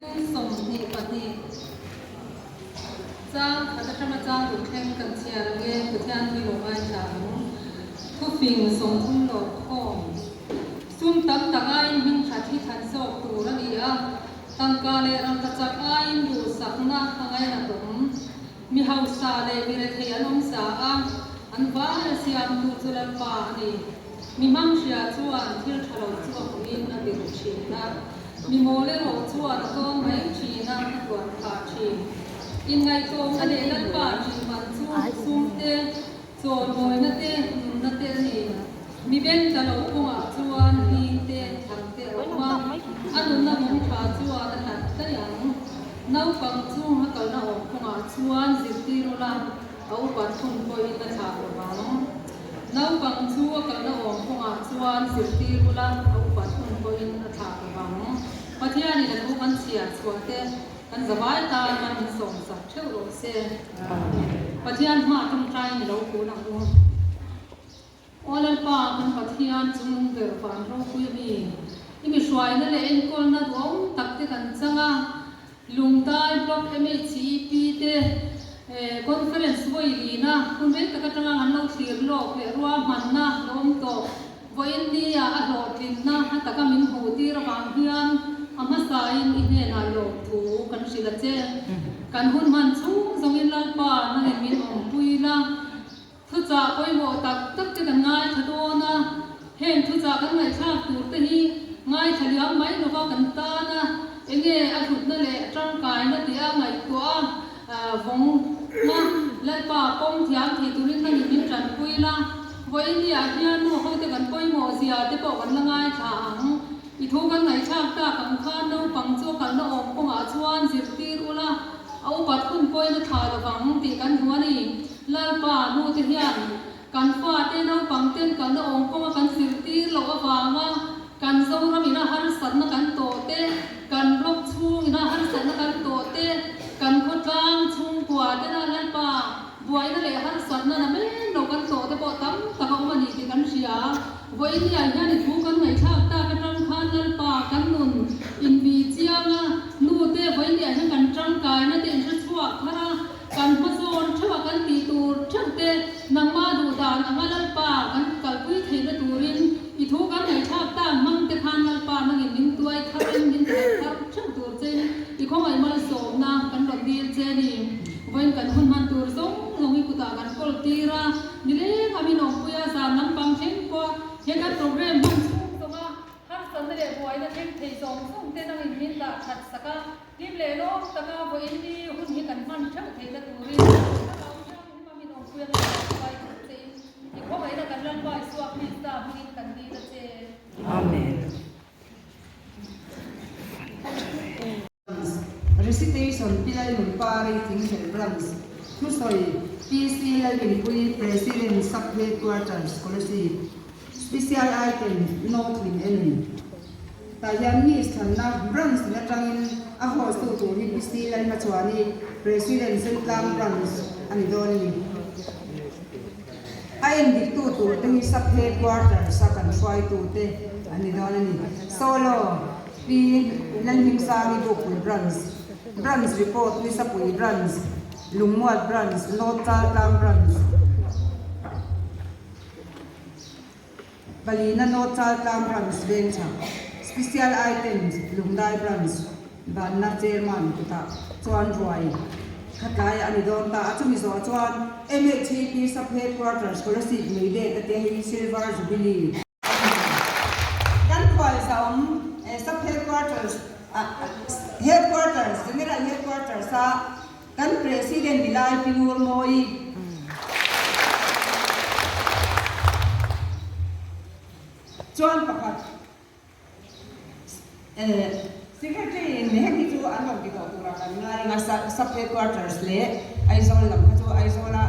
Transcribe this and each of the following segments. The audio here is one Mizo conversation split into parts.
Kum 22 chang khat atanga chang ruk thleng kan chhiar ang e, Pathian hi lo ngaithla ang. Thufing 30 lawr khawm. Sum tam tak aiin hming that hi than zawk tur a ni a, tangka leh rangkachak aiin duhsakna a ngainat awm. Mi hausa leh mi rethei an awm sa a, an vai a siamtu chu Lalpa a ni. Mi hmanghria chuan thil tha lo chu a hmuhin a biru thin a, mi mawl erawh chuan a tawn mai thin a, a tuar phah thin. Inngaihtlawmna leh Lalpa tih man chu sum te, chawlmawina te, nunna te a ni. Mi beng tla lo kawngah chuan hling te, thlan te a awm a, a nunna mawng tha chuan a hlat daih ang. Naupang chu a kalna awm kawngah chuan zirtir ula, a upat hun pawhin a thlah lo vang. Naupang chu a kalna awm kawngah chuan zirtir ula, a upat hun pawhin a thlah lo vang. Pathianin a thu kan chhiar chhuah te kan zavai tan man min sawmsak theuh rawh se. Pathian hma tawngtai ni lo kun ang u. Aw Lalpa, kan Pathian chungnung ber van ropui a mi, i mi hruaina leh enkawlna duhawm tak te kan chang a, Lungdai Block MHEP te Conference vawi lina hun rei tak atanga an lo thlir lawk leh ruahmanna lo awm tawh. Vawiin nia a hlawhtlinna a taka min hmuh tir avang hian a hmasain i hnenah lawmthu kan hrilh a che. Kan hun hman chhung zawngin Lalpa nangin min awmpui la. Thuchah pawimawh tak tak te kan ngaithla dawn a, heng thuchah kan ngaihthlak tur te hi ngaithla liam mai lova kan tan a, enge a hlutna leh tangkaina tih a ngaihtuah a vawng a, Lalpa pawm thiam thei turin nangin min tanpui la, vawiin niah hian nu hote kan pawimawh zia te pawh kan la ngaithla ang. I thu kan ngaihthlak tak ang khan naupang chu a kalna awm kawngah chuan zirtir ula, a upat hun pawhin a thlah lovang tih kan hmu a ni. Lalpa, nute hian kan fate naupang ten kalna awm kawnga kan zirtir loh avanga kan Zoram ina harsatna kan tawh te, kan block chhung ina harsatna kan tawh te, kan khawtlang chhungkua tena Lalpa buaina leh harsatna na men lo kan tawh te pawh tam tak a awm a ni tih kan hria. Vawiin hian hian i thu kan ngaihthlak tak atang khan Lalpa kan nun inbih chiang a, nute vawiin hian kan tangkaina te inhre chhuak thar a, Kan hmazawn theuh a kan tih tur theuh te nangmah duh dan anga Lalpa kan kalpui theihna turin i thu kan ngaihthlak tan hmang te khan Lalpa nangin min tuai tharin min thar thar theuh tur chein i khawngaih malsawmna kan rawn dil che ni. Vawiin kan hun hman tur zawng zawng i kutah kan kawl tir a, nileng a min awmpui a zan lampang thleng pawh he kan program hman chhung zawng a harsatna leh buaina thleng thei zawng zawng te nangin min dah that sak a. Hlim leh lawm taka vawiin ni hun hi kan hman theuh theihna turin Thlarau Thianghlim a min awmpui anga hruai tur chein i khawngaihna kan Lalpa Isua Krista hmingin kan dil a che. Amen. Recitation Pi Lalnunpari Thinghlel Branch Thusawi PC Lalrinpuii President Sub Headquarters Scholarship Special Item Note min en. Tah hian mi chhanna Branch tin atangin a host tu tur hi PC Lalhmachuani, President Sentlang Branch a ni dawn a ni. A endik tu tur te hi Sub Headquarters a kan hruaitu te an ni dawn a ni. Solo, Pi Lalhmingsangi Bukpui Branch, Branch Report Nisapui Branch, Lungmuat Branch, North Chaltlang Branch. Palina North Chaltlang Branch Vengchhak Special Items Lungdai Branch Banna Chairman kutah chuan ruai khatlai a ni dawn ta a, chumi zawh chuan MHEP Sub Headquarters Scholarship May Day te hi Silver Jubilee a ni. Kan khualzawm Sub Headquarters Headquarters General Headquarters a Kan President ni lai Pi Ngurmawi. Chuan pakhat Secretary in heng hi chu an rawn ti tawh turah kan ngai ang a, Sub Headquarters leh Aizawl lam kha chu Aizawla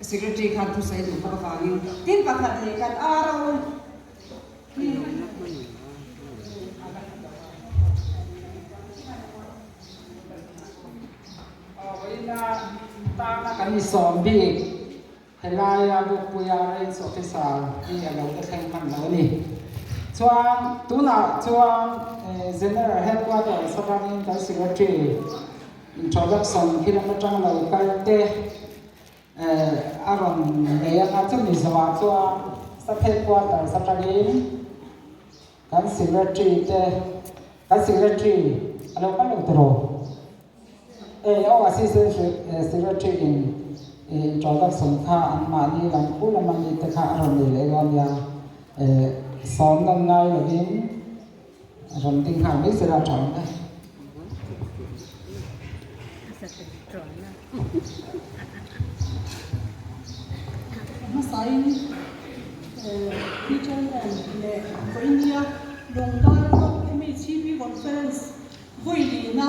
Secretary khan thusawi duh bawk avangin tin pakhat leh kan RO hi Vawiina tana kan insawm bik helaia Bukpuia Range Officer hi a lo la thleng hman lo a ni. Chuan tunah chuan General Headquarters atangin kan Secretary introduction khi lam atang lo kal te a rawn nei ang a, chumi zawhah chuan Sub Headquarters atangin kan Secretary te kan Secretary a lo kal lo tawh. Ei aw Assistant Secretary in introduction kha an mahni lam khu lama mi te kha a rawn nei leh dawn nia. Sawm nawn ngai lovin rawn ding nghal mai sela a tha awm e. Hmasain Teacher Man leh Vawinia Lungdai Block MHCP Conference Vawilina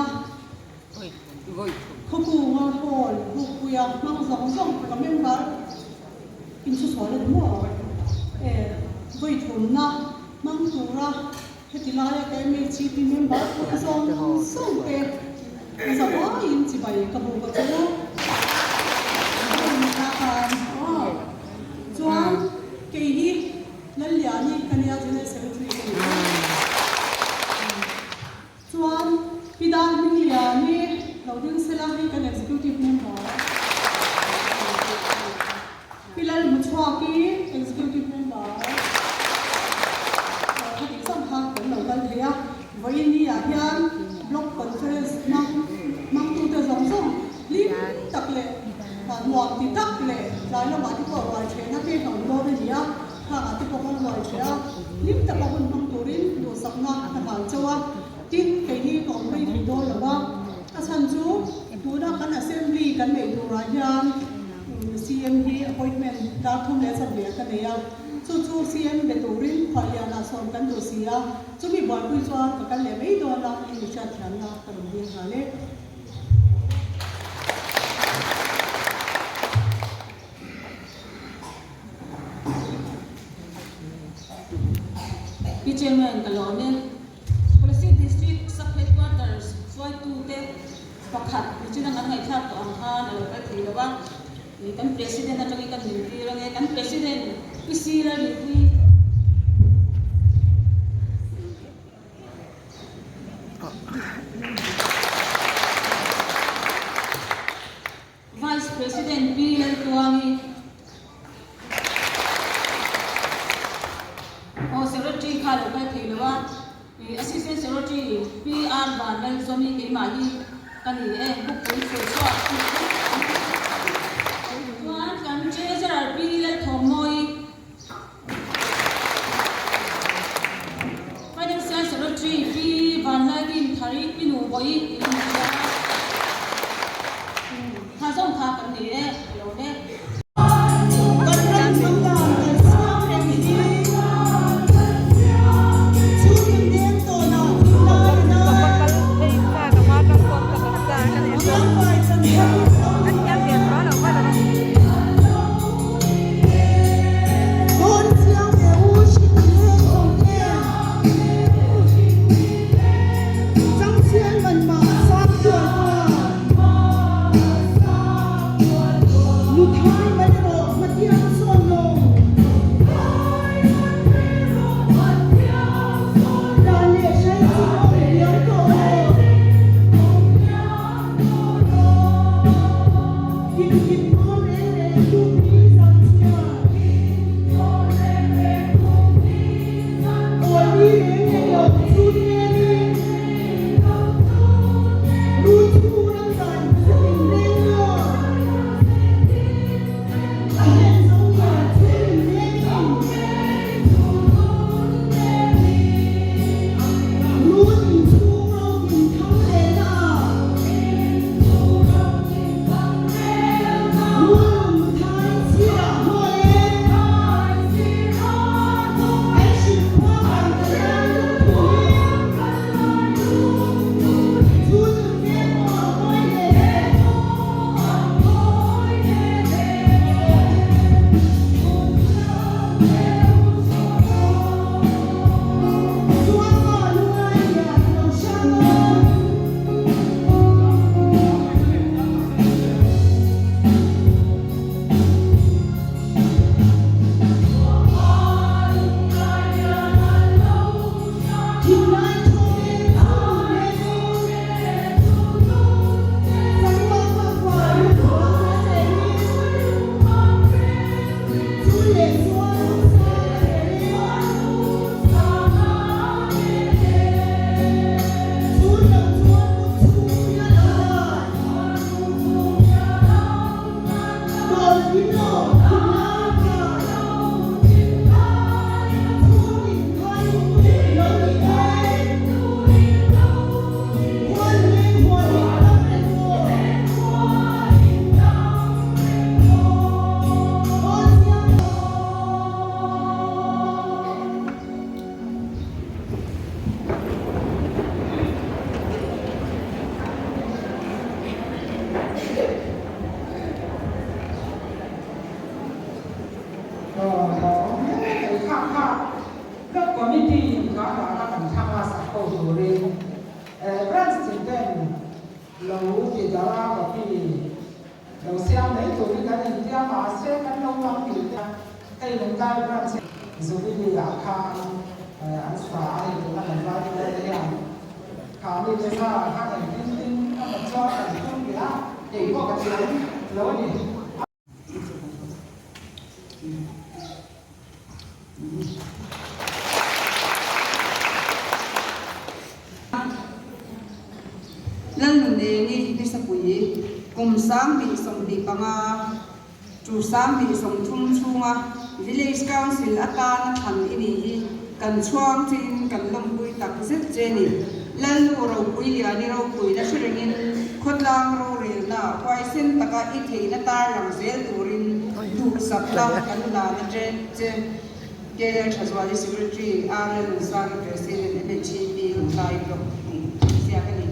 Khawkunga Hall Bukpuia hmang zawng zawng ka member inchhuchhual a ni maw? E, vawithumna hmang tura heti laia ka MHCP member pawh zawng zawng te zavaiin chibai ka buk a chu. Chuan kei hi Lalliani ka nia General Secretary ka ni a. Chuan Pi Dan Hmingliani lo ding sela hei kan Executive Member, Pi Lal Hmuchhuaki Executive Member ka tih zawng kha kan lo kal thei a. Vawiin ni ah hian Block Conference hmang hmangtute zawng zawng hlim tak leh nuam ti tak leh tlai lamah te pawh ruai thehna te ka awm dawn a ni a. Khangah te pawh kan ruai hreh a, hlim taka hun hmang turin duhsakna ka hlan chauh a, tin keini ka awm rei thei dawn lo va, a chhan chu tuna kan assembly kan neih turah hian CM hi appointment dar thum leh chanve ka nei a, chu chu CM be turin khuallianah sawm kan duh si a, chumi buaipui chuan ka kal leh mai dawn a, in mi hriatthiamna ka rawn dil nghal e. Pi Chairman ka lawm e. Kolasib District Sub Headquarters hruaitute pakhat nichin ang an ngaihthlak tawh ang khan a lo kal thei lo a. Kan President atangin kan intir ange. Kan President Pi Sir Rinpuii. Vice President Pi Laltluangi, Aw Secretary kha lo kal thei lo a, Assistant Secretary Pi R Van Lalzawmi keimah hi ka ni e, Bukpui Chhuihchhuak chuan kan Treasurer Pi Lalthawmmawi, Financial Secretary Pi Vanlalkim Thari Pi Nu Bawi in a hria a, tha zawng kha kan ni e, ka lawm e. Kan ram hnam dan kan siam reng hi chhungin deng tawnah thinlai a na. Thiangfai chan thar lo ni. Dawn chiang ve u hrim leng zawng em. Changchhian man mah a Lo ti darh a copy lo siam mai turin kan intia mahse kan lo lang nghilh te hei Lungdai branch Jubilee ah khan an sa a ni tuna kan vai kual te hian kha mi te zarah khan engtin tin a maw chuan kan tum leh a keipawh ka thiam lo a ni. Lalnunengi Nisapui kum 2025 to 2030 chhunga Village Council atana thlan i nih hi kan chhuang chin kan lawmpui tak zet che ni. Lalnu ropui liani ropuina hre rengin khawtlang rorelna huaisen taka i theihna tarlang zel turin duhsakna kan hlan a che che. KL Thazuali Secretary RL Nunsangi President MHEP Lunglai Block tih ziak a ni.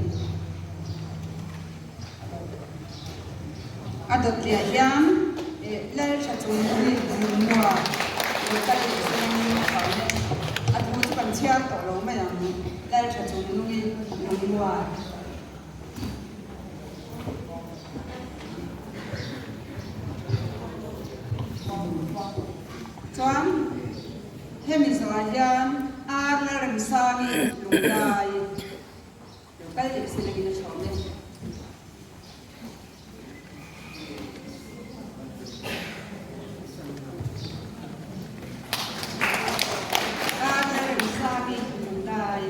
A dawtliah hian Lal tha chung hi lungmua lo kal leh zawngin a hau e. A thu chu kan chhiar tawh lo mai ang, Lal tha chung nungi lungmua. Chuan hemi zawhah hian Ar Lalremsangi lunglai. Lo kal leh se lengin a chhawm e. Lalremsangi Lungdai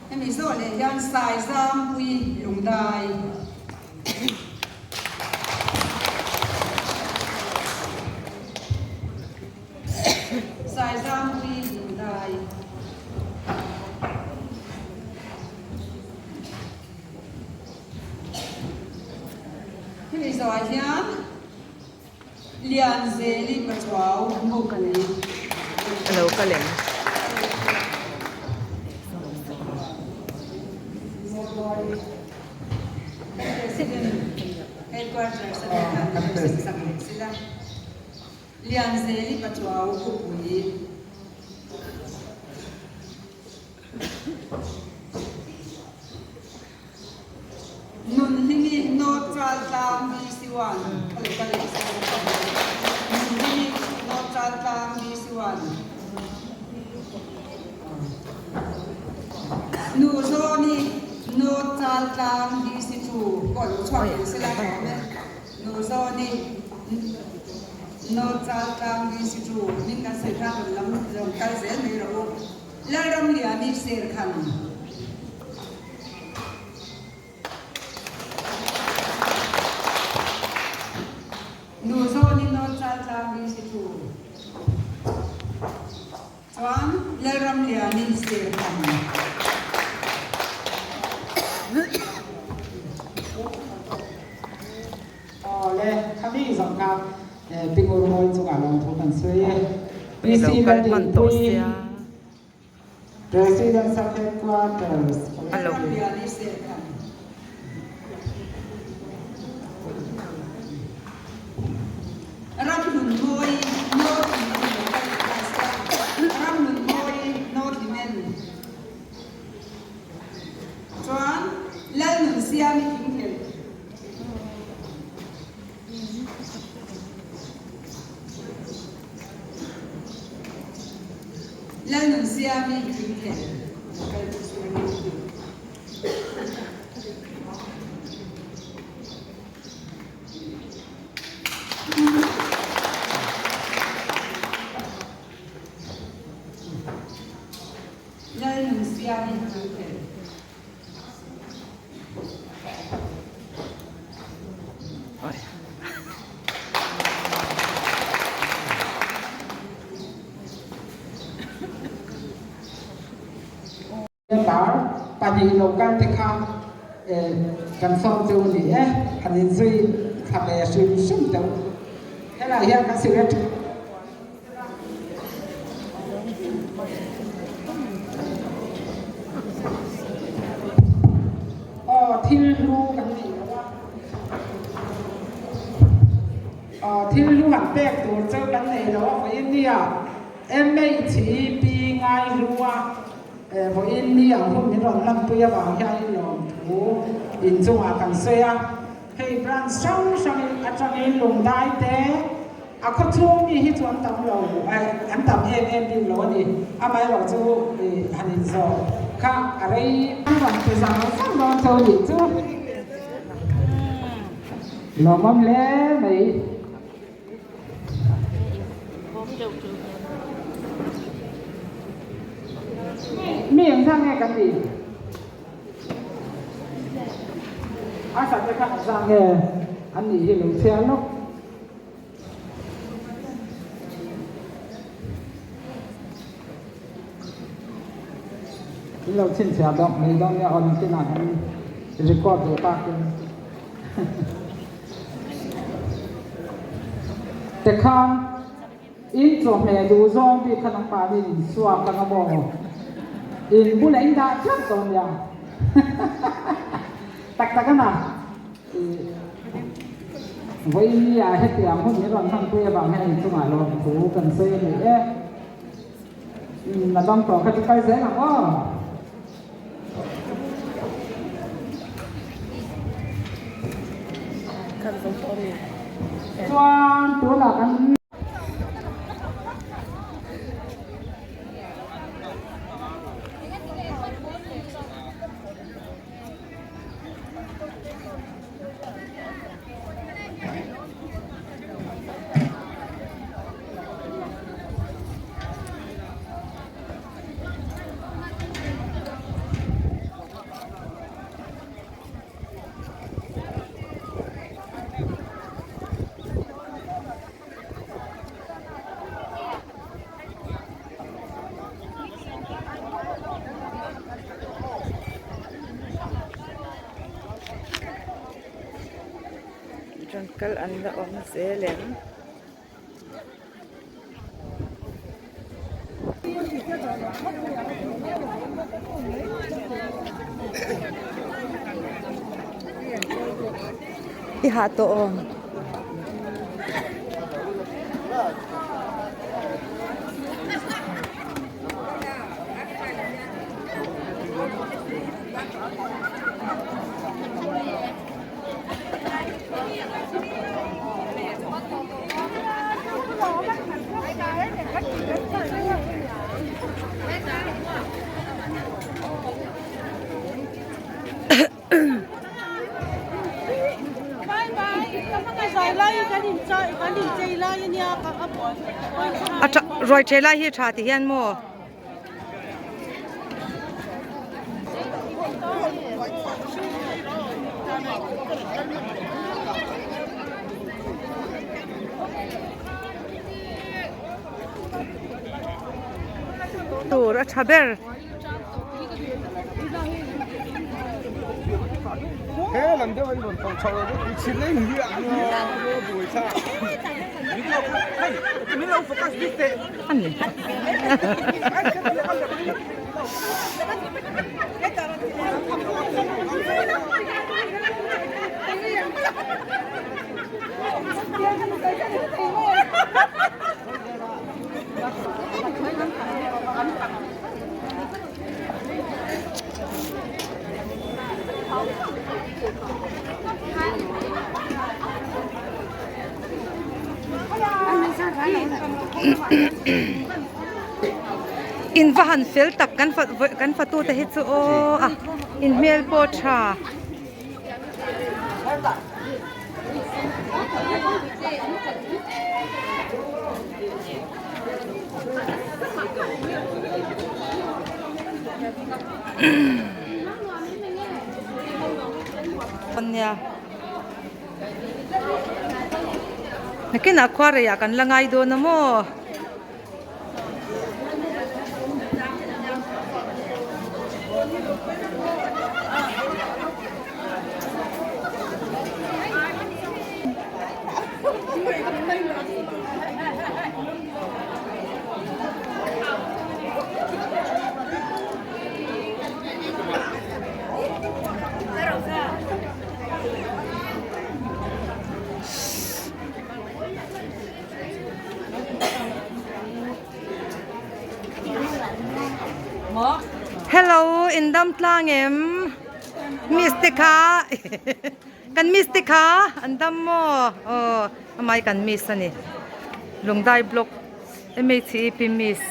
Hemi zawh leh hian Saizampuii Lungdai. Saizampuii Lungdai. Hemi zawhah hian Lianzeli Pachuau Mupui. Alo ka lem. Headquarters atanga Lianzeli Pachuau Khupui. Nunhlimi North Raltlang VC1 a lo kal leh si. Nunhlimi North Raltlang VC1. Nu Zawni North Chaltlang VC2 pawh a lo chhuak leh sela ka awm e. Nu Zawni North Chaltlang VC2 hming kan sawi khan rawn lam rawn kal zel mai rawh u. Lalramliani Serkhan. Nu Zawni North Chaltlang VC2. Chuan Lalramliani Serkhan. Aw le, khami zawng kha Pingur Mawi chungah lawmthu kan sawi e. Ilo PC kal hman tawh Laldinpuii, sia. President Sub Headquarters, Alo. Lalramliani Serkhan. Ramhlunmawi North Hlimen Local Cluster, Ramhlunmawi North Hlimen chuan Lalnunsiami Thingthel. Lalnunsiami Thingthel Local Cluster. Lalnunsiami Thangthel. Lar pahnih lo kal te kha kan sawm chu a ni e, han inzui thla ve hrim hrim deuh. Helai hian kan secretary Aw thil hlu kan nei lo a, aw thil hlu han pek tur chu kan nei lo a vawiin nia MHEP. ngai hlu a, vawiin ni ang hun min rawn hlanpui avang hianin lawmthu inchungah kan sawi a. Hei branch hrang hrangin atangin lungdai te a khawchhung mi hi chu an tam lo an tam em em bik lo a ni. Amaherawh chu han inzawh kha a rei an rawn ti zang zang dawn tho nih chu lawmawm hle mai. Mi engzah nge kan nih? A sate kha an zah nge an nih hi lo chhiar lawk. In lo chhinchhiah dawk mai dawn nia aw nakinah kan record duh takin. Tikhan In chawhmeh duh zawng bik kha nangmahni in suak ang a maw? In bulah in dah tlat dawn nia. Tak tak a na. Vawiin ah hetiang hun min rawn hmanpui avang hian in chungah lawmthu kan sawi a ni e. A dang tawh kha chu kal zel ang aw. Chuan tunah kan. Rawn kal an la awm zel em? I hah tawh awm. A tha ruai ṭhe lai hi a ṭha ti hian maw. Tur a tha ber. In va han fel tak kan fa kan fatu te hi chu aw a in hmel pawh tha. Nia nakinah khuarei ah kan la ngai dawn a maw. Hello in dam tlang em miss te kha kan miss te kha an dam maw aw amai kan miss ani lungdai block mhep miss.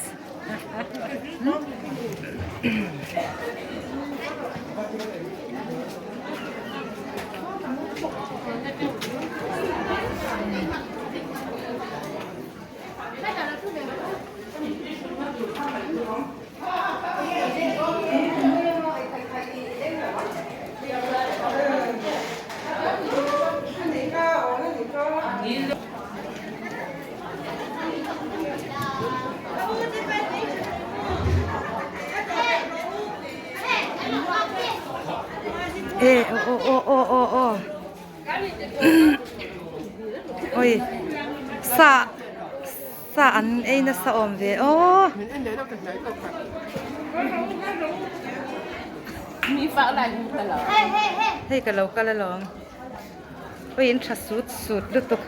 E aw aw aw aw aw oi sa sa an ei nasa awm ve aw. Hei ka lo kal alawm. Oi in tha sut sut lutuk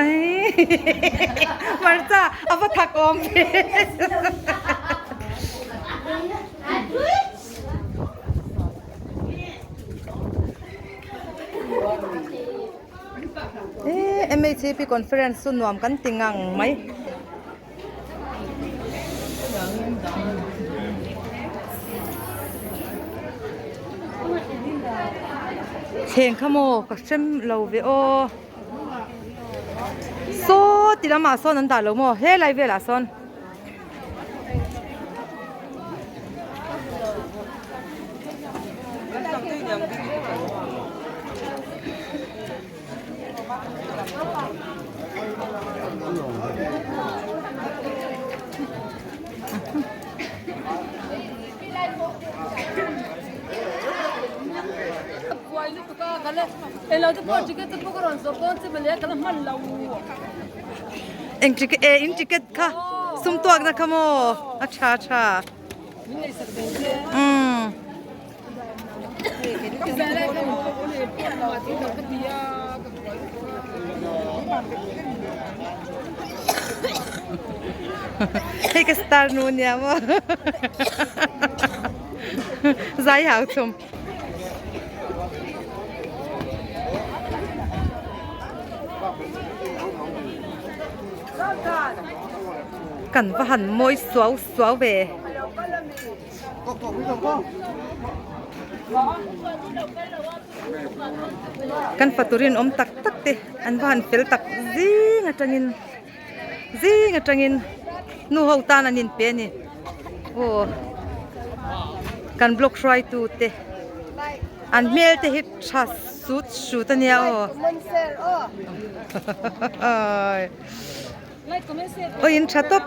ai hmarcha a va thak awm ve e MHAP conference chu nuam kan ti ngang mai. Thleng kha maw ka hrem lo ve aw saw ti lamah sawn an dah lo maw helai velah sawn. Eng ticket e in ticket kha sum tuak na kha maw a tha tha umm. Hei ka star nu nia maw zai hau chum. Kan va han mawi suau suau ve. Kan faturin awm tak tak te an va han fel tak zing atangin zing atangin nu ho tan an inpe a ni aw kan block hruaitu te an hmel te hi tha sut sut a nia aw aw in tha tawp.